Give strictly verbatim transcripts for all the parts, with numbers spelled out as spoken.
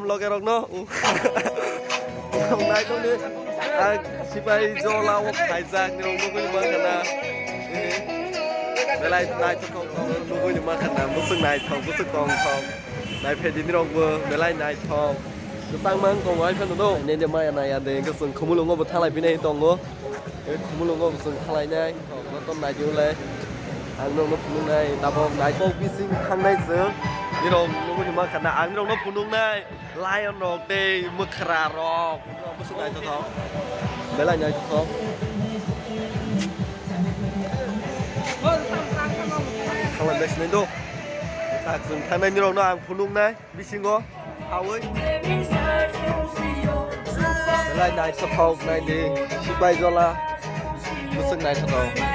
Loge rok no. Naitokni ang sipai jola o khaijak ni rok nugwi mankha na. Belai naithok nugwi mankha na, bwswk naithok, bwswk tongthok. Naiphaidi ni rok bo belai naithok. Kwchang mang tongo ai phano do. Nini maya naya de, hwnkhe chwng khumulungo bo thalai phinai tongo. Khumulungo bo chwng thalainai. Joto naidi ulai. Ang nokno phunuknai, tabok naithok bising thangnai chwng. Nirok nugwi mankha na, ang nirokno phunuknai. Lion rok tei mwkhra rok. Bwswk naithothok. Belai naithothok. Thanglai bai sinai do. Tak chwng thangnai nirokno ang phunuknai bisingo. Hawi. Belai naithothok naidi. Sipai jola. Bwswk naithothok.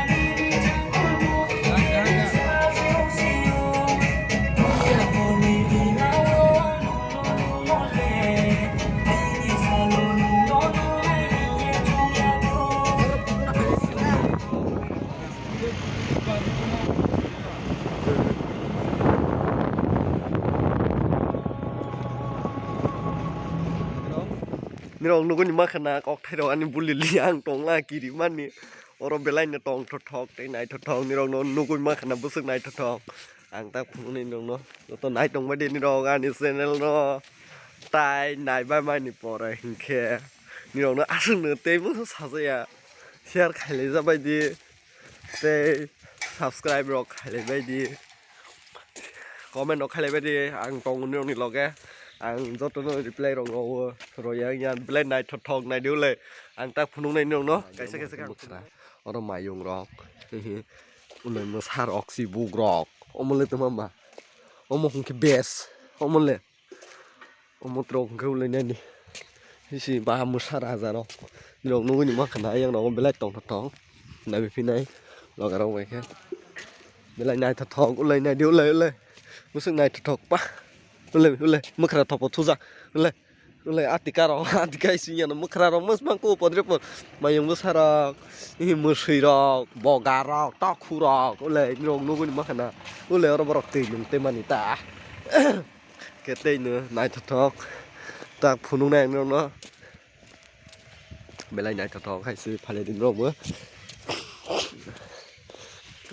Nirok nugwi mankha na, kokthairok ani buli li ang tongla kirimani. Oro belaino tongthothok tei naithothok, nirokno nugwi mankha na bwswk naithothok. Ang tak phunuknai nirokno, joto naitongbaidi nirok ani channel no tai naibaimani pore hinkhe nirokno aswkno teibo sajaya, share khailaijabaidi tei subscribe rok khailaibaidi. Comment rok khailaibaidi, ang tongo nirokni loge. Ang jotono reply rok rwo, rwya wngya, belai naithothok naidi ulai. Ang tak phunuknai nirokno. Kaisa kaisa khe ang phunuknai. Oro mayung rok. Ulai mwsa rok, sibuk rok. Omo le tongma ma. Omo hwnkhe best. Omo le. Omo trok hwnkhe ulai nani. Hisi baha mwsa raja rok. Nirok nugwi ni mankha na, ayang rok belai tongthothok. Nabi phinai loga rok bai khe. Belai naithothok ulai naidi ulai ulai. Bwswk naithothok pa. Ulai ulai mwkhra thopo thuja. Ulai ulai atika rok atika isi yano mwkhra rok mwsmang ko podre pod. Mayung bwsa rok. Ihi mwswi rok, boga rok, tokhu rok. Ulai nirok nugwi ni mankha na. Ulai oro borok twi nung tei mani ta. Khe tei no naithothok tak phunuknai ang nokno. Belai naithothok hai se phalidi norok bo.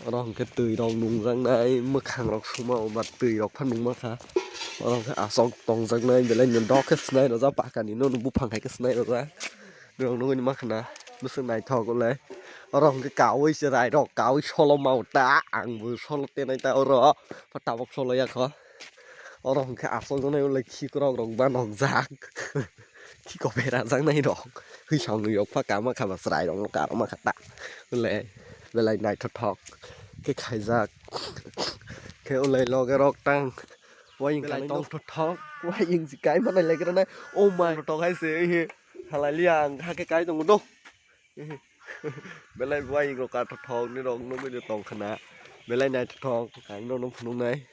Oro hwnkhe twi rok nungjaknai, mwkhang rok suma o ba twi rok pha nungma kha. Oro hwnkhe aswk tongjaknai, belai no dok khe swnai rwjak, paka ni no buphang hai khe swnai rwjak. Norok nugwi ni mankha na, bwswk naithok ulai. Oro hwnkhe kaui cherai rok, kaui solo ma o ta, ang bo solo tenai ta oro, tabok solo ya kho. Oro hwnkhe aswk wnai ulai khikrok rok ba nokjak. Khiko berajaknai rok. Hwisong rok pha kama kha ba chwrai rok no karma kha ta. Ulai belai naithothok khe khaijak. Khe ulai loge rok tang. Waying belai kai tong thothok. Waying si kai manai lai kra nai. Oh my. Thothok hai se. Halai liya ang hakhe kai tongo do. Belai buai rok ka thothok ni rok nugwi tong khna. Belai naithothok ang no phunuknai.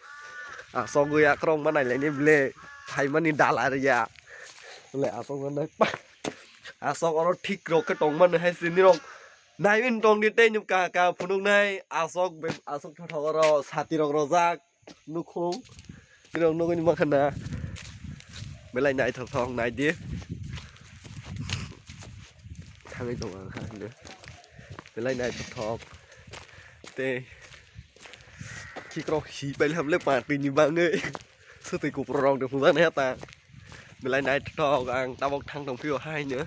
Aswk gwi akrok ma nailaini ble. Phaimani dala riya. Ble aswk ma nai. Aswk oro thik rok khe tong mani hai sini rok. Naiwin tong di tei nuk ka ka phunuknai. Aswk be aswk thothok oro sati rok rojak. Nukhung. Nirok nugwi ni mankha na. Belai naithothok nai di. Thangwi tongo ang kha hino. Belai naithothok. Tei khikrok hi pailham le patwi ni bangwi. Swtwi kupro rok de hwnjaknai ha ta. Belai naithothok ang tabok thang tong phio haino.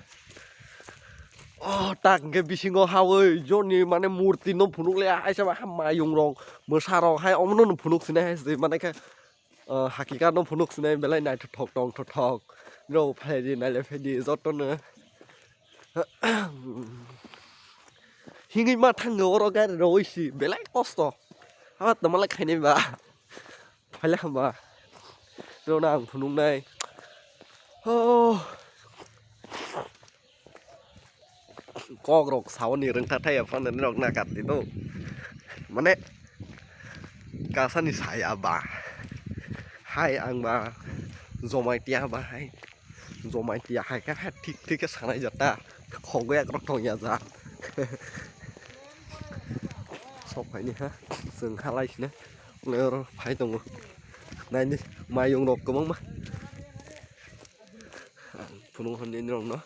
Oh, tak hwnkhe bisingo hawi joni mane murti no phunuk le aisa ba ha mayung rok mwsa rok hai omo no phunuk sinai hai se mane khe, ah, hakika no phunuk sinai belai naithothok tong thothok. Rok phai di naile phai di joto no. Hingwi ma thango oro gari rok oi si belai kosto. Haba tongma le khainai ba. Phaila hamba. Rona ang phunuknai. Oh. Kok rok saoni rwngtha thai phano rok na kati do. Mane kasani saya ba. Hai ang ba jomai tiya ba hai. Jomai tiya hai kha thik thik khe sanai jata. Khogwi akrok thong ya ja. Sok phaini ha. Chwng halai sini. Oro phai tongo. Naini mayung rok kwbangma. Phunuk hwnwi norokno